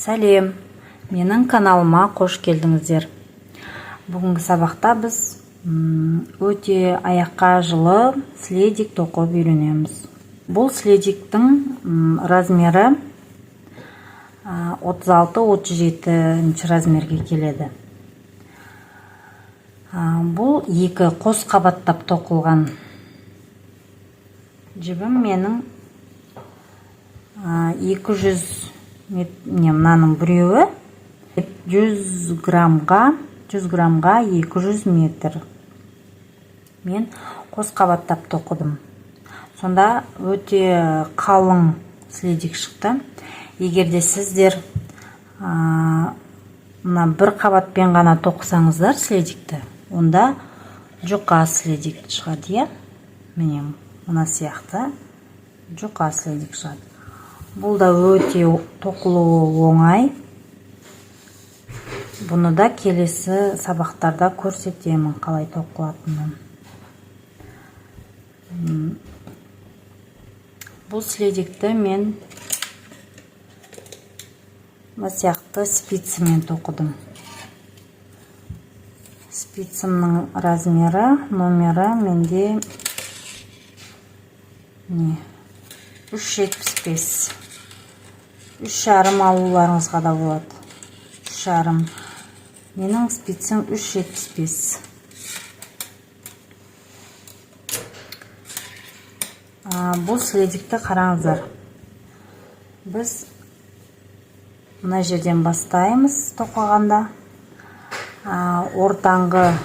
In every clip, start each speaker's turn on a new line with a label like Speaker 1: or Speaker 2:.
Speaker 1: Сәлем! Менің каналыма қош келдіңіздер. Бүгінгі сабақта біз өте аяққа жылы следик тоқып үйренеміз. Бұл следиктің размері 36-37 размерге келеді. Бұл екі қос қабаттап тоқылған. Жібім менің 200, не, мынаның біреуі 100 граммға, 100 граммға 200 метр. Мен қос қабаттап тоқыдым, сонда өте қалың следик шықты. Егер де сіздер мына бір қабатпен ғана тоқысаңыздар следикті, онда жұқа следик шығады, иә, міне, мына сияқты жұқа следик шығады. Бұл да өте тоқылуы оңай. Бұны да келесі сабақтарда көрсетемін қалай тоқылатынын. Бұл следикті мен мына сияқты спицамен тоқыдым. Спицамның размері, номері менде не 3,75, 3,5 алуларыңызға да болады. 3,5, менің спицам 3,75. Бұл следикті қараңыздар, біз мына жерден бастаймыз тоқығанда. Ортаңғы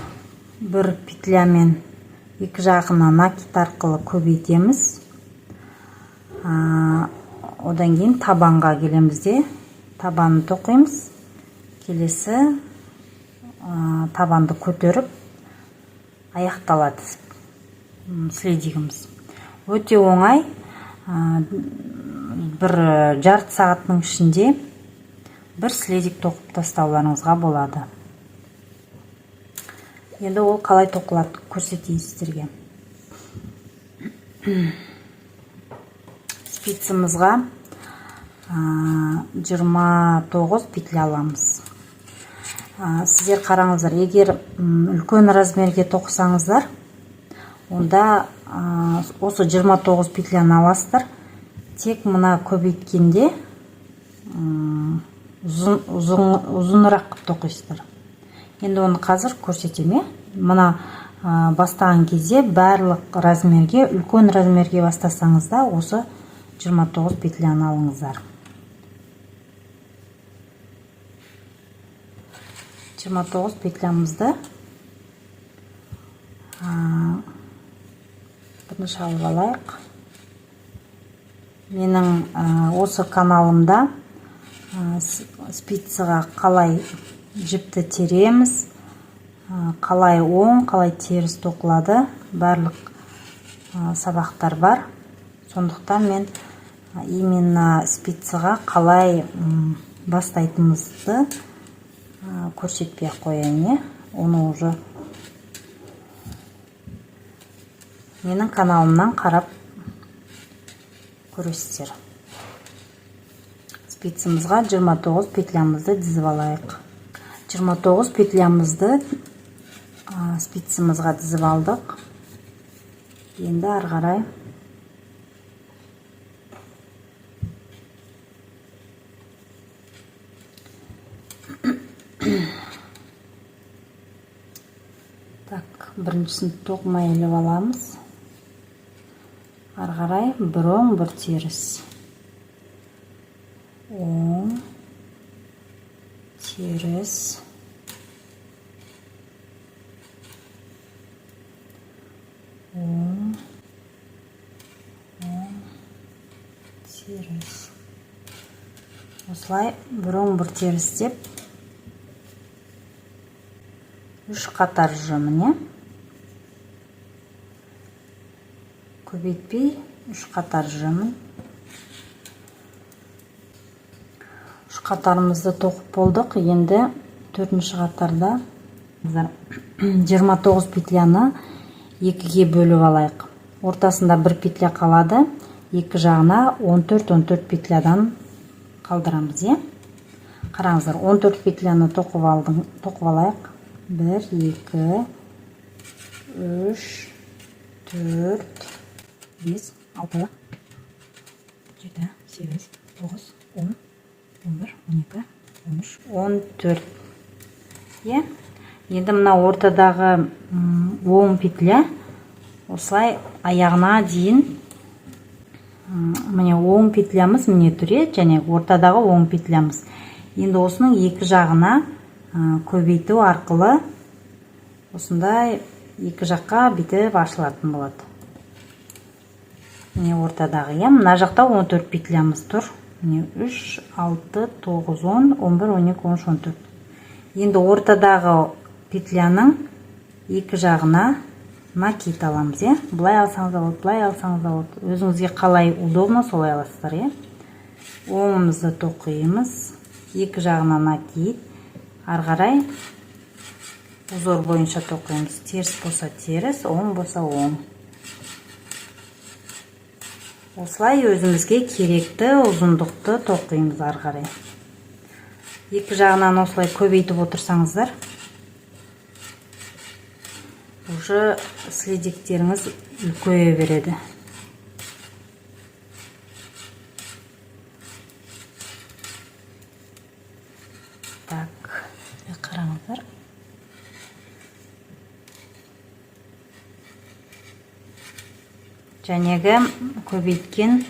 Speaker 1: бір петлямен екі жағына накид арқылы көбейтеміз. Одан кейін табанға келеміз де, табанын тоқимыз. Келесі табанды көтеріп аяқталады следигіміз. Өте оңай, бір жарты сағаттың ішінде бір следик тоқып тастауларыңызға болады. Енді ол қалай тоқылады, көрсетейін сіздерге. Спицамызға 29 петля аламыз. Сіздер қараңыздар, егер үлкен размерге тоқысаңыздар, онда осы 29 петляны аласыздар, тек мына көбейткенде ұзынырақ қылып тоқисыздар. Енді оны қазір көрсетемін, иә. Мына бастаған кезде барлық размерге, үлкен размерге бастасаңыз да, осы 29 петляны алыңыздар. 29 петлямызды бірінші алып алайық. Менің осы каналымда спицаға қалай жіпті тереміз, қалай оң, қалай теріс тоқылады, барлық сабақтар бар. Сондықтан мен именно спицаға қалай бастайтынымызды көрсетпей ақ қояйын, иә. Оны уже менің каналымнан қарап көресіздер. Спицамызға 29 петлямызды тізіп алайық. 29 петлямызды спицамызға тізіп алдық. Енді ары қарай так, біріншісін тоқымай іліп аламыз. Ары қарай бір оң, бір теріс, оң, теріс, оң, оң, теріс. Осылай бір оң, бір теріс деп үш қатар жүремін, иә. Көбейтпей үш қатар жүремін. Үш қатарымызды тоқып болдық. Енді төртінші қатарда 29 петляны екіге бөліп алайық. Ортасында бір петля қалады, екі жағына 14-14 петлядан қалдырамыз, иә. Қараңыздар, 14 петляны тоқып алдым, тоқып алайық. 1, 2, 3, 4, 5, 6, 7, 8, 9, 10, 11, 12, 13, 14. Иә, енді мына ортадағы 10 петля осылай аяғына дейін, міне, 10 петлямыз міне тұр, иә, және ортадағы 10 петлямыз. Енді осының екі жағына көбейту арқылы осындай екі жаққа бүйтіп ашылатын болады. Міне, ортадағы, иә, мына жақта 14 петлямыз тұр. Міне, 3, 6, 9, 10, 11, 12, 13, 14. Енді ортадағы петляның екі жағына накид аламыз, иә. Былай алсаңыз да болады, былай алсаңыз да болады, өзіңізге қалай удобно, солай аласыздар, иә. Оңымызды тоқимыз, екі жағына накид, ары қарай узор бойынша тоқимыз. Теріс болса теріс, оң болса оң. Осылай өзімізге керекті ұзындықты тоқимыз. Ары қарай екі жағынан осылай көбейтіп отырсаңыздар, уже следиктеріңіз үлкейе береді. Так, қараңыздар, жәнегі көбейткен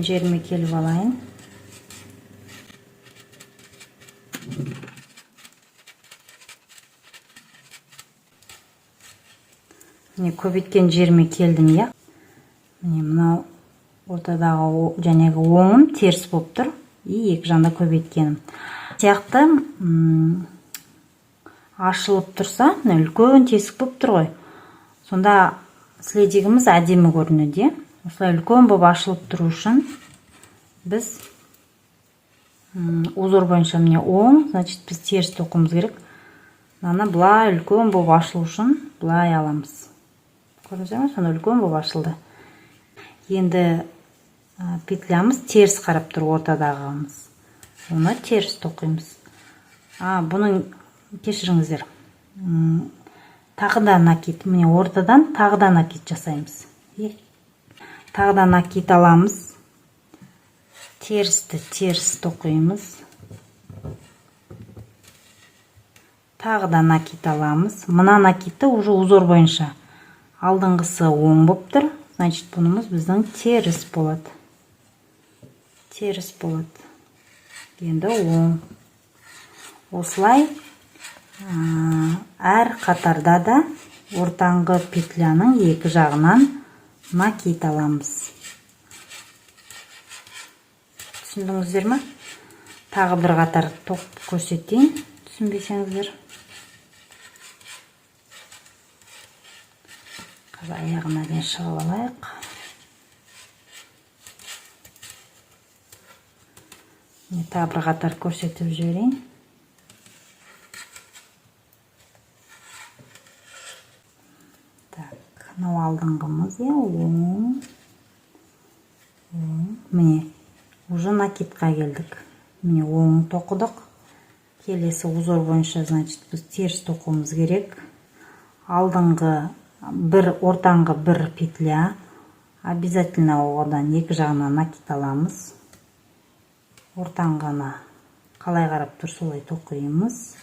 Speaker 1: жеріме келіп алайын. Міне, көбейткен жеріме келдім, иә. Міне, мынау ортадағы жәнегі оңым теріс болып тұр, и екі жағында көбейткенім сияқты ашылып тұрса, мына үлкен тесік болып тұр ғой, сонда следигіміз әдемі көрінеді, иә. Осылай үлкен болып ашылып тұру үшін біз узор бойынша, міне, оң, значит, біз теріс тоқуымыз керек. Мынаны былай үлкен болып ашылу үшін былай аламыз. Көрдіңіздер ме? Сонда үлкен болып ашылды. Енді петлямыз теріс қарап тұр, ортадағымыз, оны теріс тоқимыз. А бұның, кешіріңіздер, тағы да накид. Міне, ортадан тағы да накид жасаймыз. Тағы да накид аламыз, терісті теріс тоқимыз, тағы да накид аламыз. Мына накидті уже узор бойынша, алдыңғысы оң болып тұр, значит, бұнымыз біздің теріс болады, теріс болады. Енді оң. Осылай әр қатарда да ортаңғы петляның екі жағынан накид аламыз. Түсіндіңіздер ме? Тағы бір қатар тоқып көрсетейін, түсінбесеңіздер. Қазір аяғына дейін шығып алайық. Міне, тағы бір қатар көрсетіп жіберейін. Так, мынау алдыңғымыз, иә, оң, оң. Міне, уже накидқа келдік. Міне, оң тоқыдық. Келесі узор бойынша, значит, біз теріс тоқуымыз керек. Алдыңғы бір, ортаңғы бір петля, обязательно одан екі жағынан накид аламыз. Ортаңғыны қалай қарап тұр, солай тоқимыз,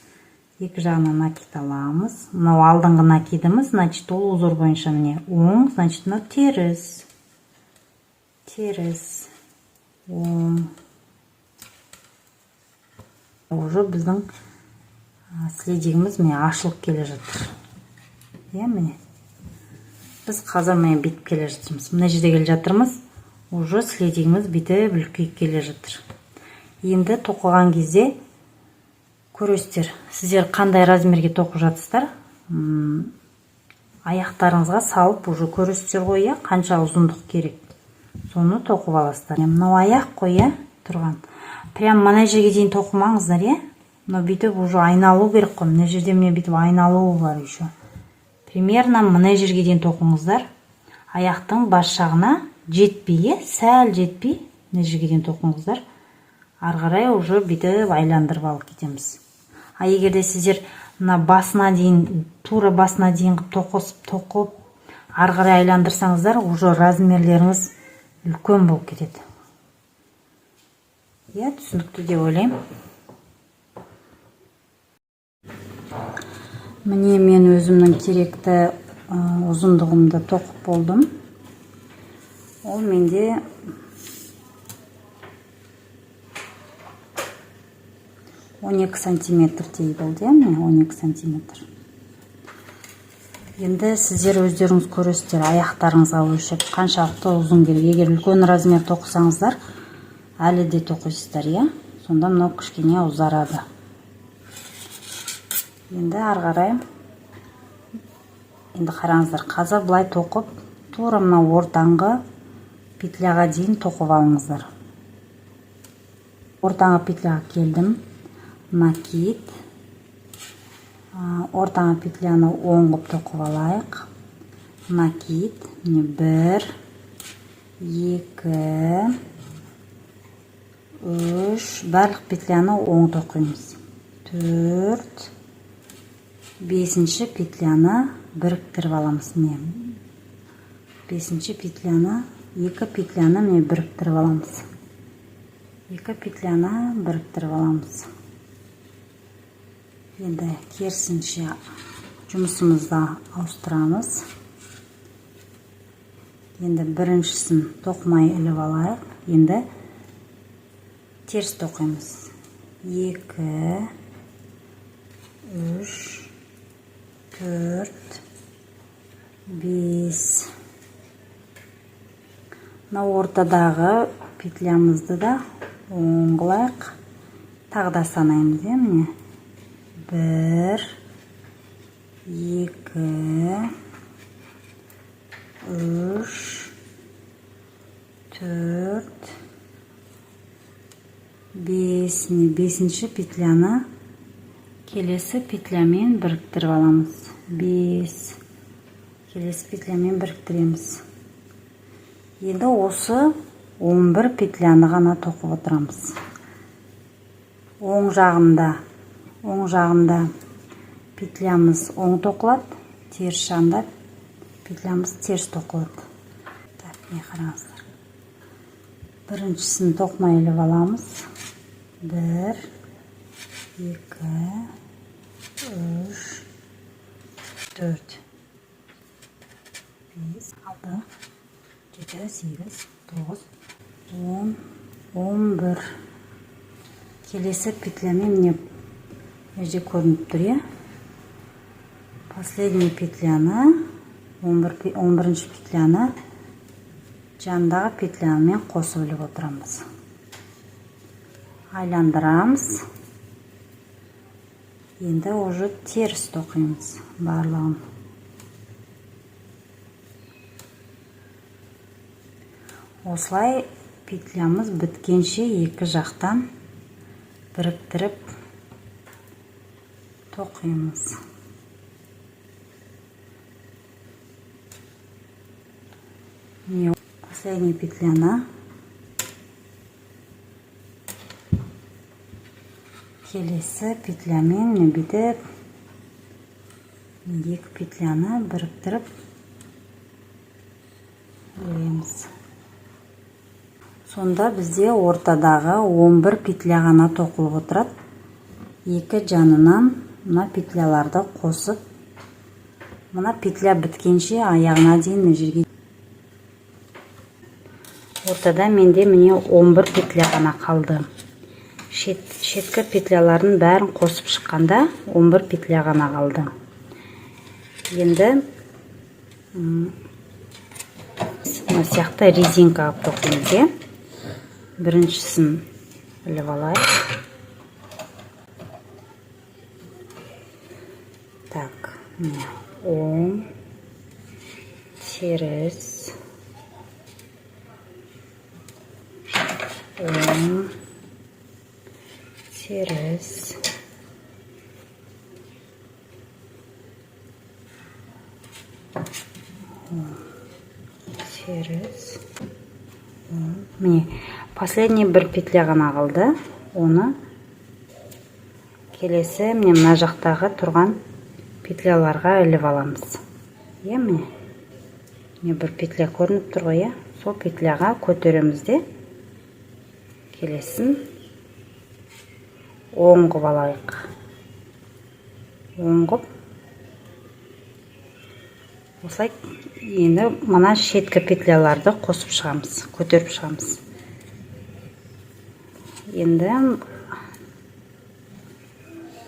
Speaker 1: екі жағынан накид аламыз. Мынау алдыңғы накидіміз, значит, ол узор бойынша, міне, оң, значит, мынау теріс, теріс, оң. Уже біздің следигіміз, міне, ашылып келе жатыр, иә. Міне, біз қазір, міне, бүйтіп келе жатырмыз, мына жерде келе жатырмыз, уже следигіміз бүйтіп үлкейіп келе жатыр. Енді тоқыған кезде көресіздер, сіздер қандай размерге тоқып жатсыздар, аяқтарыңызға салып уже көресіздер ғой, иә, қанша ұзындық керек, соны тоқып аласыздар. Мынау аяқ қой, иә, тұрған. Прям мына жерге дейін тоқымаңыздар, иә. Мынау бүйтіп уже айналу керек қой. Мына жерде, міне, бүйтіп айналуы бар еще. Примерно мына жерге дейін тоқыңыздар, аяқтың бас жағына жетпей, иә, сәл жетпей, мына жерге дейін тоқыңыздар. Ары қарай уже бүйтіп айландырып алып кетеміз. А егер де сіздер мына басына дейін, тура басына дейін қылып тоқысып, тоқып, ары қарай айландырсаңыздар, уже размерлеріңіз үлкен болып кетеді. Иә, түсінікті деп ойлаймын. Міне, мен өзімнің керекті ұзындығымды тоқып болдым. Ол менде 12 сантиметрдей болды, иә, міне 12 сантиметр. Енді сіздер өздеріңіз көресіздер, аяқтарыңызға өлшеп қаншалықты ұзын керек. Егер үлкен размер тоқысаңыздар, әлі де тоқисыздар, иә, сонда мынау кішкене ұзарады. Енді ары қарай, енді қараңыздар, қазір былай тоқып, тура мына ортаңғы петляға дейін тоқып алыңыздар. Ортаңғы петляға келдім, накид. Ортаңғы петляны оң қылып тоқып алайық. Накид, міне, 1, 2, 3, барлық петляны оң тоқимыз. 4, 5-ші петляны біріктіріп аламыз. Міне, 5-ші петляны, екі петляны, міне, біріктіріп аламыз. Екі петляны біріктіріп аламыз. Енді керісінше жұмысымызды ауыстырамыз. Енді біріншісін тоқымай іліп алайық. Енді теріс тоқимыз. 2, 3, 4, 5. Мына ортадағы петлямызды да оң қылайық. Тағы да санаймыз, иә, міне. 1, 2, 3, 4, 5. Міне, 5-ші петляны келесі петлямен біріктіріп аламыз. 5, келесі петлямен біріктіреміз. Енді осы 11 петляны ғана тоқып отырамыз. Оң жағында петлямыз оң тоқылады, теріс жағында петлямыз теріс тоқылады. Так, міне, қараңыздар, біріншісін тоқымай іліп аламыз. 1, 2, 3, 4, 5, 6, 7, 8, 9, 10, 11. Келесі петлямен, міне, мына жерде көрініп тұр, иә, последний петляны, 11-ші петляны жанындағы петлямен қосып іліп отырамыз. Айландырамыз. Енді уже теріс тоқимыз барлығын. Осылай петлямыз біткенше екі жақтан біріктіріп тоқимыз. Міне, последний петляны келесі петлямен, міне, бүйтіп екі петляны біріктіріп ілеміз. Сонда бізде ортадағы 11 петля ғана тоқылып отырады. Екі жанынан мына петляларды қосып, мына петля біткенше аяғына дейін мына жерге. Ортада менде, міне, 11 петля ғана қалды. Шеткі петлялардың бәрін қосып шыққанда 11 петля ғана қалды. Енді мына сияқты резинка қылып тоқимыз, иә. Біріншісін іліп алайық. Так, міне, оң, теріс, оң, теріс, оң, теріс, оң. Міне, Последний бір петля ғана қалды. Оны келесі, міне, мына жақтағы тұрған петляларға іліп аламыз, иә. Міне, міне, бір петля көрініп тұр ғой, иә. Сол петляға көтереміз де, келесін оң қылып алайық. Оң қылып осылай. Енді мына шеткі петляларды қосып шығамыз, көтеріп шығамыз. Енді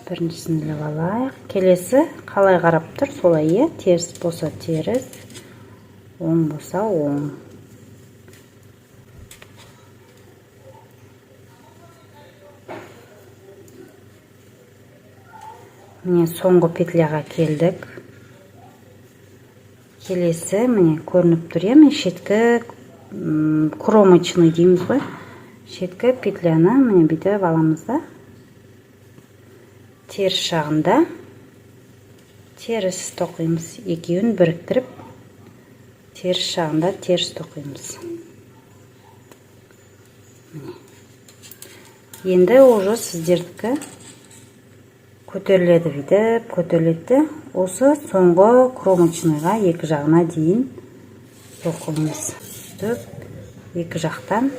Speaker 1: біріншісін іліп алайық. Келесі қалай қарап тұр, солай, иә. Теріс болса теріс, оң болса оң. Міне, соңғы петляға келдік. Келесі, міне, көрініп тұр, иә. Міне, шеткі кромочный дейміз ғой, шеткі петляны, міне, бүйтіп аламыз да, теріс жағында теріс тоқимыз. Екеуін біріктіріп, теріс жағында теріс тоқимыз. Міне, енді уже сіздердікі көтеріледі, бүйтіп көтеріледі де, осы соңғы кромочныйға екі жағына дейін тоқимыз. Сөйтіп екі жақтан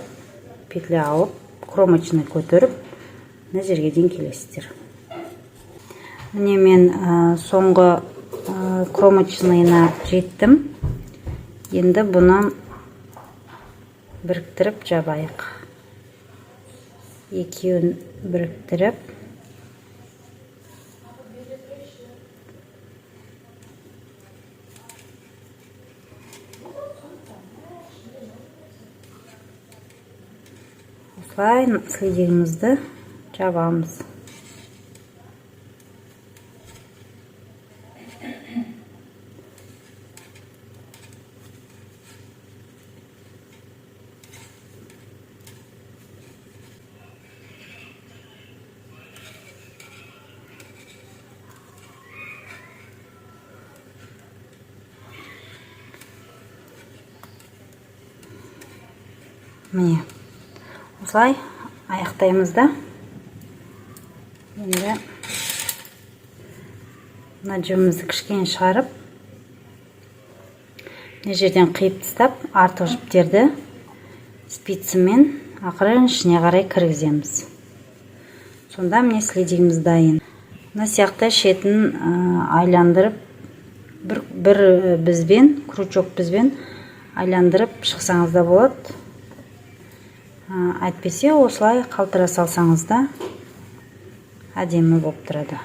Speaker 1: петля алып, кромочный көтеріп, мына жерге дейін келесіздер. Міне, мен соңғы кромочныйына жеттім. Енді бұны біріктіріп жабайық, екеуін біріктіріп. Осылай следигімізді жабамыз. Міне, осылай аяқтаймыз да. Енді мына жібімізді кішкене шығарып, мына жерден қиып тастап, артық жіптерді спицамен ақырын ішіне қарай кіргіземіз. Сонда, міне, следигіміз дайын. Мына сияқты шетін айландырып, бір бізбен, крючок бізбен айландырып шықсаңыз да болады, әйтпесе осылай қалтыра салсаңыз да әдемі болып тұрады.